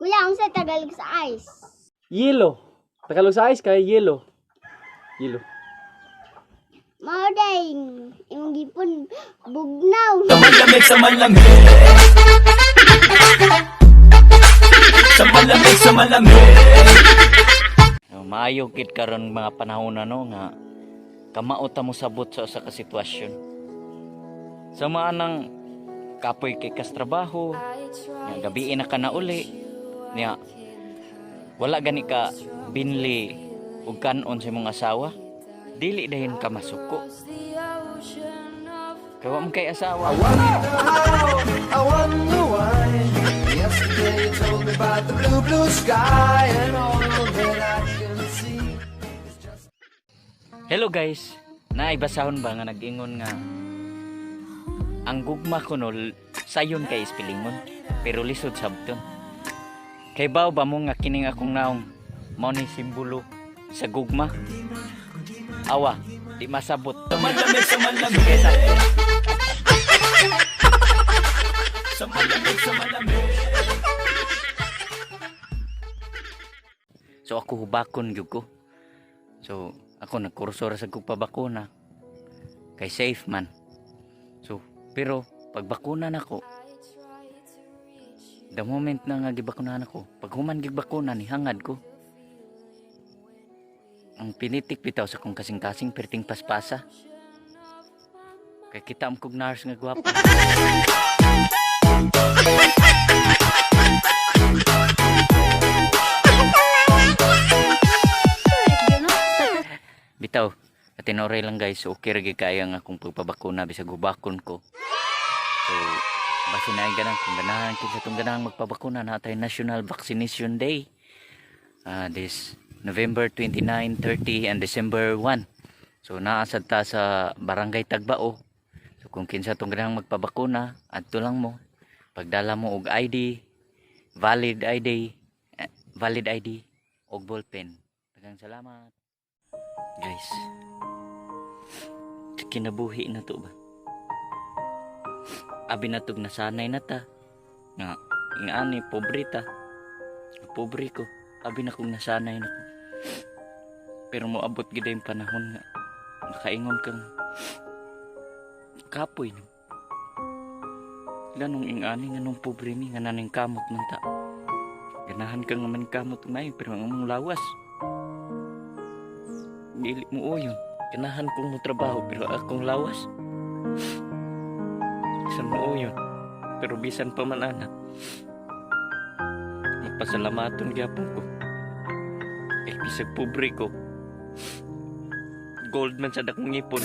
Kuya, unsa Tagalog sa ice? Yelo. Tagalog sa ice kay yelo. Yelo. Mao day, imong gipon bugnaw. Malamig sa malamig. Sa malamig, sa malamig. No, maayo gid karon mga panahon na no nga kamao ta mo sabot sa usa ka sitwasyon. Sa maanang kapoy kay kas trabaho, nga gabii na ka na uli, nya wala gani ka binli og kanon sa imong asawa, dili dahin ka masuko. Kay wa man kay asawa. I wonder why. Yesterday you told me about the blue, blue sky, and all that I can see is just. Hello guys, naay basahon ba nga nag-ingon nga ang gugma ko no sayon kay ispilingon pero lisod sabton. Kay baw ba mo nga kining akong naong mao ni simbolo sa gugma? Awa, di masabot. Sa malamig, sa malamig. Sa malamig, sa malamig. So ako hubakon gyud ko. So ako nagkurso ra sa kog pabakuna. Kay safe man. So pero pag bakuna nako, the moment na nga gibakunahan ako, pag human gibakuna ni hangad ko. Ang pinitik bitaw sa kong kasing-kasing perting paspasa. Kay kita am kog nurse nga gwapo. Bitaw, atinoray lang guys, okay ra gyud kaayo ang akong pagpabakuna bisag hubakon ko. So, basin na ganang kung ganahan kinsa tong ganahan magpabakuna na tayo National Vaccination Day. This November 29, 30 and December 1. So naa sad ta sa Barangay Tagbao. So kung kinsa tong ganahan magpabakuna, adto lang mo. Pagdala mo og ID, valid ID, valid ID og ballpen. Daghang salamat. Guys, kinabuhi na to ba? Abi na tog nasanay na ta. Nga, nga ani, pobre ta. Pobre ko. Abi na kong nasanay na ko. Pero moabot gid yung panahon nga makaingon kang kapoy no. Ganong ing-ani nga nung pobre mi nga naning kamot man ta. Ganahan ka nga man kamot may pero ang among lawas. Dili mo uyon. Ganahan kong mo trabaho pero akong lawas. Bisan mo uyon. Pero bisan pa man ana. Magpasalamaton gyapon ko. Eh bisag pobre ko. Gold man sa dakong ngipon.